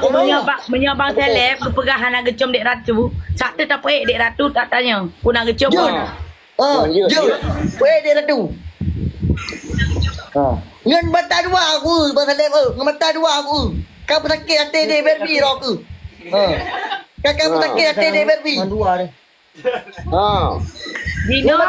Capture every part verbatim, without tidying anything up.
Meunyoe ba-, meunyoe bang seleb geupeugah hana geucom Dek Ratu, sateue tapeuék Dek Ratu, tatanyong, "Peue na geucom?" Jeuet. Ah, jeuet. Peuék Dek Ratu. Ha. Ngon mata dua aku, bang seleb, eh. Ngon mata dua aku. Ka beusakét até Dek Barbie roh aku. Ha. Ka, ka beusakét até Dek Barbie. Ngon dua deh. Ha. Jinoe,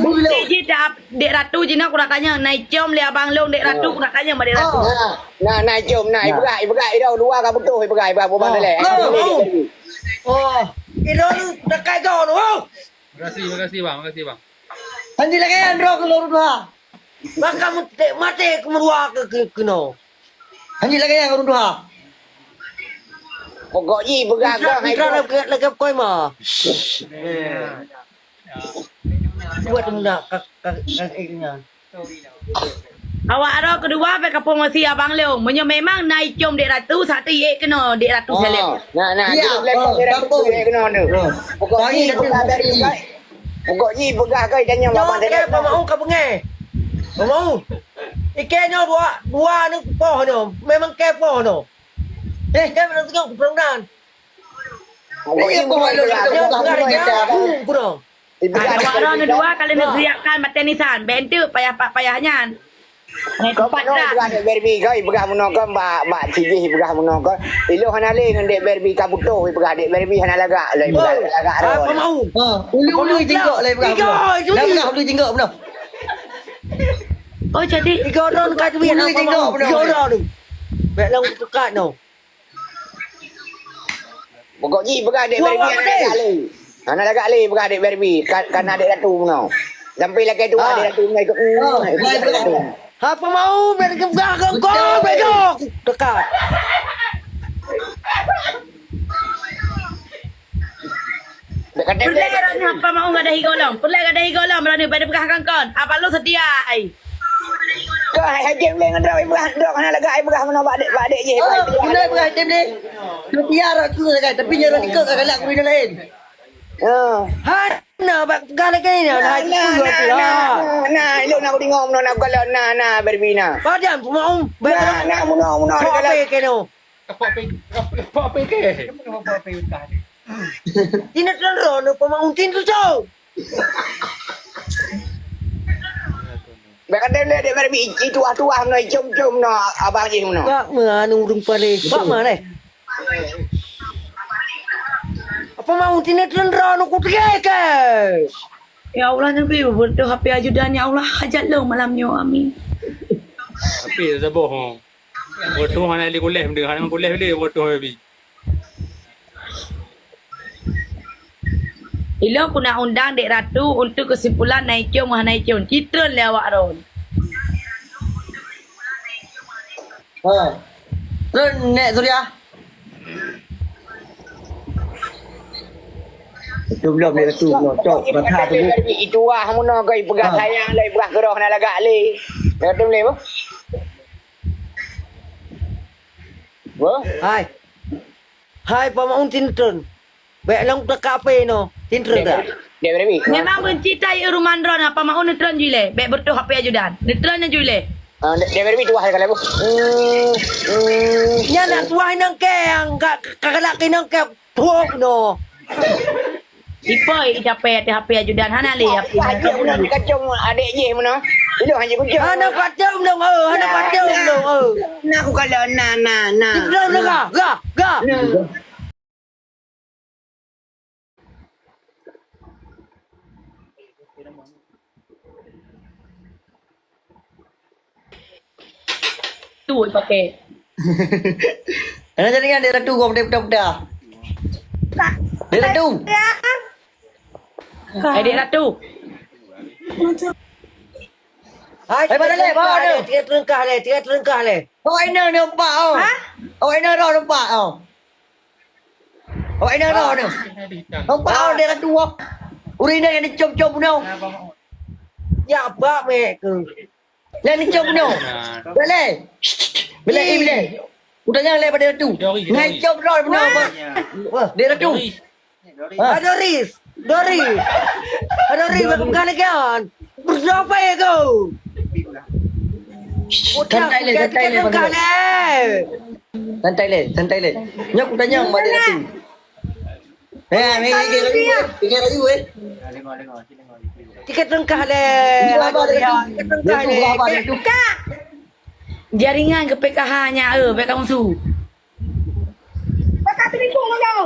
bukti jih dah Dek Ratu jinoe kuda tanyong, na icom lé abang lôn Dek Ratu, kuda tanyong bak Dek Ratu. Nah, nah, nah, icom, nah, ipeugah, ipeugah, idong dua ka beutôi, ipeugah, ipeugah, bukan lé. Oh, idong lu dekat kau tu. Makasih, makasih bang, makasih bang. Hanji lagèe nyan droe keu lôn dua. Maka maté, maté keu meudua keu, keu, keunoe. Hanji lagèe nyan ureueng tuha. Pokok jih peugah Mitra, kah hai mitra kah. Lagèe, lagèe koi ma. Buat meunak ka, ka, ka, ka, ka. Awak aro keudua bèk kapromosi abang lôn. Meunyoe memang na icom Dek Ratu, sateue iék keunoe Dek Ratu seleb. Nah, nah, iya, dia bilang oh, Dek Ratu kampung. Iék keunoe tu. Oh. Pokok jih peugah dari Pokok jih peugah kah itanyoe babah tadi. Nyoe kèe Pak Maung ka beungèh. Pak Maung. Ikèe nyoe dua, dua ni poh nyoe. Memang kèe poh nyoe. Eh, kèe nak tengok keturunan. Pokok jih peugah kah itanyoe babah tadi. Kurang. Awak droeneuh dua ka lheueh neuseuiapkan batèe nisan. Bèk enteuk payah-payah nyan. Hai, kau tempat peunoh dah. Peugah Dek Barbie kau, ipeugah meunoe kau, bak, bak sijih ipeugah meunoe kau. Ilôn hana lé ngon Dek Barbie ka putôh, ipeugah Dek Barbie hana lagak, lôn ipeugah lagak. Oh, apa mau? Ha, ulu-ulu jingkok lah ipeugah meunoe. Tiga, itu dia. Dah peugah ulu jingkok meunoe. Oh, jadi tiga orang ka duit ulu jingkok meunoe. Tiga orang tu. Bèk lôn teukat noh. Pokok jih peugah Dek Barbie hana lagak lé. Hana lagak lé peugah Dek Barbie. Ka, ka na Dek Ratu meunoe. Sampai lakèe tuha Dek Ratu meunoe ikot. Apa mau biar kepeugah keu kau bego. Dekat. Peureulèe droeneuh apa mau gadôh higo lom. Peureulèe gadôh higo lom droeneuh bèk peugah keu kon. Apa lu setia ai. Kah hai, hai, Jem lé ngon droe, ipeugah droe hana lagak, ipeugah meunoe bak dek, bak dek jih. Oh, ipeugah, ipeugah Jem lé. Tapi ya, aku lagak, tapi nyoe ikot ka galak gurina laén. Ya. Hana bak peugah lagèe nyan, nah, hai nah, nah, nah, nah, nah, ilôn na kudeungö meunoe na galak, nah, nah, Barbie na. Padam, cuma um, nah, nah, meunoe, meunoe, kok galak. Apa keno? Apa, apa, apa ke? Tina teuron, apa mau tin tu, Cok? Bèk kata lé, dek Barbie, i tuah-tuah meunoe, i com-com meunoe, abang jih meunoe. Pak ma anu ureueng paléh? Pak ma lé? Apa mau tina teuron ku teugèe keu? Ya Allah, Nabi, beureutoh H P ajudan, ya Allah, hajat lôn malam nyoe, amin. Tapi saboh, ha. Beureutoh hana lé kulèh, hana kulèh lé, beureutoh Nabi. Ilôn keuneuk undang Dek Ratu untuk kesimpulan na icong hana icong. Citron lé awak ron. Ha. Terus Nek Surya. Itu belum Nek Ratu, belum. Cok, kata tu. Itu wah meunoe kau peugah sayang lé, peugah keudroe na lagak lé. Nek Ratu lé, boh. Boh? Hai. Hai, Pak Maun Tintron. Bèk lôn teuka P nyoe. Tintron dah. Dek Barbie. Memang beunci that i ruman droe na Pak Maun neutron jih lé. Bèk beureutoh H P ajudan. Neutron nyoe jih lé. Ah, Dek, Dek Barbie tuah ka laju. Hmm, hmm. Nyan nak tuah inong kèe, ka, ka galak inong kèe. Tuah no. Ipoi idapée ateueh H P ajudan hana lé H P. Wah, wah, jeuet meunan kacung adék jih meunan. Ilôn hana kucung. Hana kacung dong, oh, hana kacung dong, oh. Nah, aku kala na, na, na. Ilôn na, ga, ga. Nah. Tu pakai. Hana jadi kan Dek Ratu kau peda-peda. Dek Ratu. Hai Dek Ratu. Hai, hai, mana leh, bawa tu. Tiga terengkah leh, tiga terengkah leh. Oh, ini nampak oh. Ha? Oh, ini roh nampak oh. Awak inong roh tu. Nampak awak dia tu wah. Ureueng inong nyang dicom-com bunoe. Ya, bak mek tu. Nyang dicom bunoe. Boleh. Boleh, eh, boleh. Udah jangan lewat dia tu. Ngai com roh bunoe apa? Wah, dia tu. Ha? Ah, Doris. Doris. Ah, Doris, bak bukan lagi kan. Bersiapa ya kau? Santai le, santai le. Bukan lagi. Santai lé, santai lé. Nyoe kutanyong bak dia tu. Eh, ni, ni, ni, ni, ni, ni, ni, ni. Tiket tengkah lé. Tiket tengkah lé. Kak. Jaringan ke P K H nya, eh, P K H musuh. Pakai telefon kau.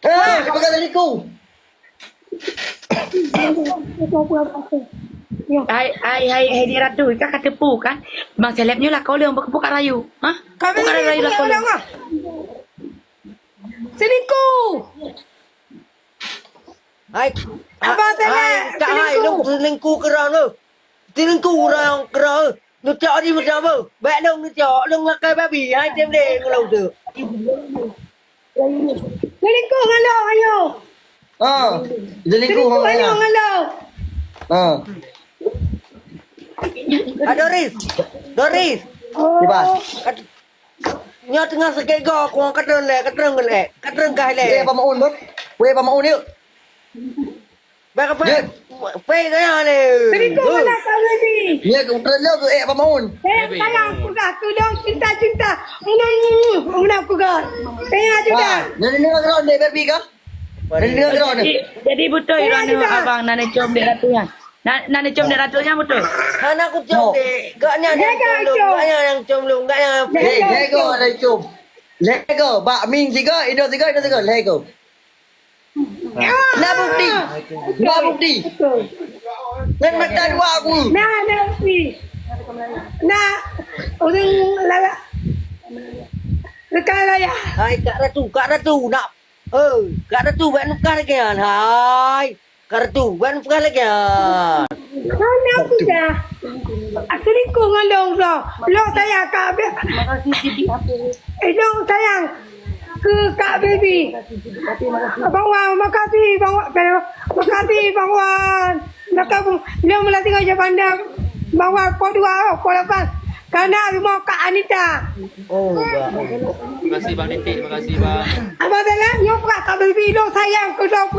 Eh, pakai telefon. Hai, hai, hai, hai, dia Ratu, kan kata pu kan? Bang Seleb nyoe lah kau leueng, bukan rayu. Ha? Bukan rayu lah kau leueng. Selingkuh. Hai, Abang Seleb, hai, Kak, hai, selingkuh. Lôn selingkuh keudroe tu. Selingkuh ureueng keudroe. Neucok di meucok beuh. Bèk lôn neucok, lôn lakèe babi. Hai, tem deh ngon lôn tu. Selingkuh ngon lôn, ayo. Ha, selingkuh ngon lôn. Ha. Ah, Doris. Doris. Oh. Kiban. Kat-, nyoe teungoh sakét goe, ku katreun lé, katreun lé, katreun kah lé. Weh, Pak Maun, beuh. Weh, Pak Maun, yuk. Bak apa? Jeuet. Pei gaya lé. Selingkuh mana Kak Baby? Ya, ke utara lo ke, eh, Pak Maun. Eh, sayang, peugah, tudong cinta-cinta. Menang, menang peugah. Tengah juga. Wah, nyan ni dengar keudroe, Dek Barbie kah? Nyan ni dengar keudroe ni. Jadi, jadi beutôi. Tengah juga. Abang, na neucom Dek Ratu nyan. Na, na neucom Dek Ratu nyan beutôi. Hana kucom, Dek. Gak nyan nyang com lôn, gak nyan nyang com lôn, gak nyan. Dek, lego ada com. Lego, bak Ming siga, Indo siga, Indo siga, lego. Na bukti. Na bukti. Ngon mata dua aku. Na, na bukti. Na, ureueng lalak. Rekan layah. Hai, Kak Ratu, Kak Ratu, nak, eh, Kak Ratu, bèk neupeugah lagèe nyan. Hai, Kak Ratu, bèk neupeugah lagèe nyan. Hana peugah. Selingkuh ngon lôn, lôn. Lôn sayang Kak Beb. Eh, lôn sayang keu Kak Baby. Bang Wan, makasih, Bang Wan. Makasih, Bang Wan. Lôn meulatih ngon Jabanda. Bang Wan, po dua, po lapan. Kana rumoh Kak Anita. Oh, ya. Makasih, Bang Titik. Makasih, Bang. Abang Dela, nyoe Kak Baby, lôn sayang keu lôn.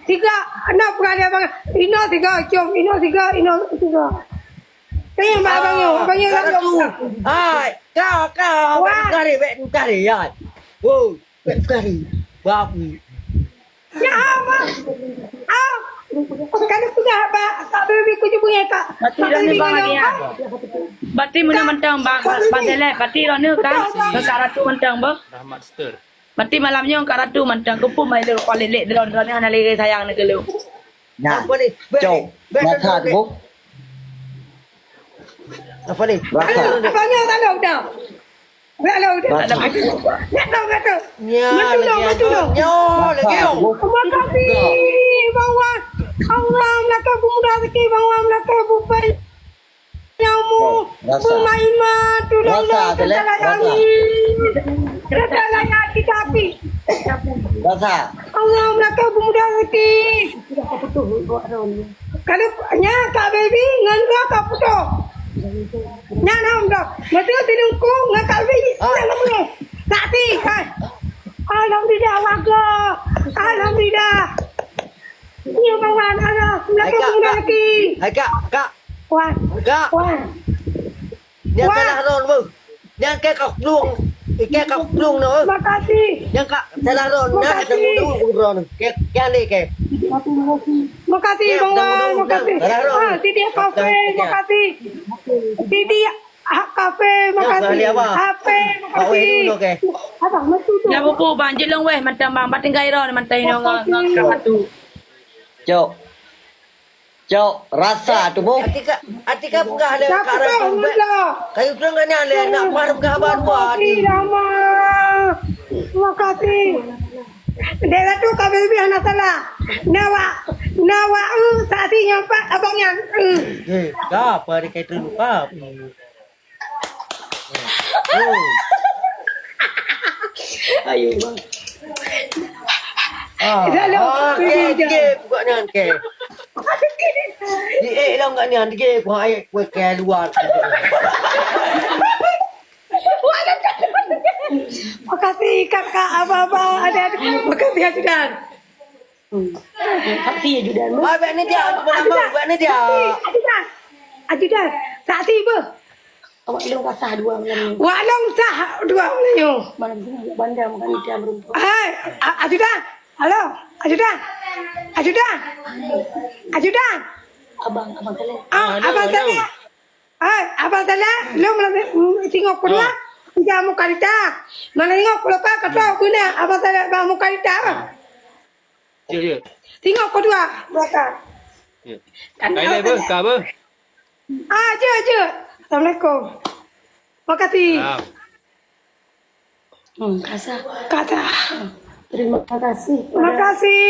Tiga, enam peukan dia abang. Inoe tiga, cium. Inoe tiga, inoe tiga. Tanya mak abang nyoe, abang nyoe. Kak Ratu. Hai, kau, kau, kau. Wah. Bèk kari, bèk kari, ya. Wow, bèk kari. Bab ni. Ya, abang. Ah. Kalau sudah, abang, tak boleh ikut jumpa ya, Kak. Berarti dah ni bang lagi, ya. Berarti meunan mantong, bang, bang Seleb. Berarti dah ni kan. Betul, abang. Kak Ratu mantong, bang. Rahmat Stir. Mati malam nyoe Kak Ratu mantong, keupeue mai lé rukok lélek droe-droe nyoe hana lé sayang nyoe keu lôn. Nah, cok, rasa tu, boh. Apa ni? Rasa. Abang nyoe tak ada udah. Tak ada udah. Rasa. Tak ada. Nak tahu kata? Nyoe lagi, nyoe lagi. Rasa, boh. Terima kasih, Bang Wan. Allah melaka pemuda rezeki, Bang Wan melaka bupai. Nyamu, rasa. Pemaima, tulung rasa, dong, Telek, rasa. Kami. Rasa layak kita api. Rasa. Allah melaka pemuda rezeki. Kalau nya Kak Baby ngan Kak Puto. Nya nam dah. Betul si Lungkung ngan Kak Baby. Ah. Nya nama. Saksi, kan? Alhamdulillah, warga. Alhamdulillah. Nyoe Bang Wan, Allah melaka pemuda rezeki. Hai, Kak. Hai, Kak, Kak. Wan. Kak. Wan. Nyan salah ron, beuh. Nyan keu kak plueng. Keu kak plueng nyoe, beuh. Makasih. Nyan kak salah ron. Nyan kata dulu, beuh, ron. Keu, keu ni, keu. Makasih, Bang Wan. Makasih. Salah ron. Ah, Siti Kafe, makasih. Siti Kafe, makasih. Kafe, makasih. Abang, betul tu. Ya, bubu, Bang. Jeuet lôn weh, mantong, Bang. Bak tinggai ron, mantong, ngon, ngon, ngon, satu. Cok. Cok, rasa tu, boh. Atika, Atika peugah lé Kak Ratu, bèk. Kayu treun nyan lé, nak peugah haba dua. Terima kasih. Dek Ratu, kami lebih hana salah. Nawa, nawa, eh, saksi nyampak abang nyan. Eh. Eh, apa dia kata lupa? Oh. Ayo, bang. Ah, lalu ah, okey, okey, buka nyan, okey. Di eh, lawan kat nyan, okey, buka air, kuih ke luar. Makasih, kakak, abang-abang, adik-adik. Makasih, Ajudan. Hmm. Makasih, Ajudan. Ah, buat ni dia, apa nama? Buat ni dia. Ajudan. Ajudan. Saksi, beuh. Awak lôn ka sah dua malam ni. Wak lôn sah dua malam nyoe. Malam ni awak banda makan itam rumput. Hai, A-, Ajudan. Halo, Ajudan. Ajudan. Ajudan. Abang, abang Saleh. Ah, Ah, halo, abang halo. Saleh. Hai, abang Saleh, lôn malam ni, mm, tengok kedua. Ah. Udah muka kita. Mana tengok kalau kau kata guna abang Saleh bang muka kita. Ah. Ya, ya. Tengok kedua belakang. Ya. Kan Thailand abang apa? Saleh. Ka apa? Ah, je, je. Assalamualaikum. Makasih. Salam. Hmm, kasah. Kasah. Terima kasih. Terima kasih.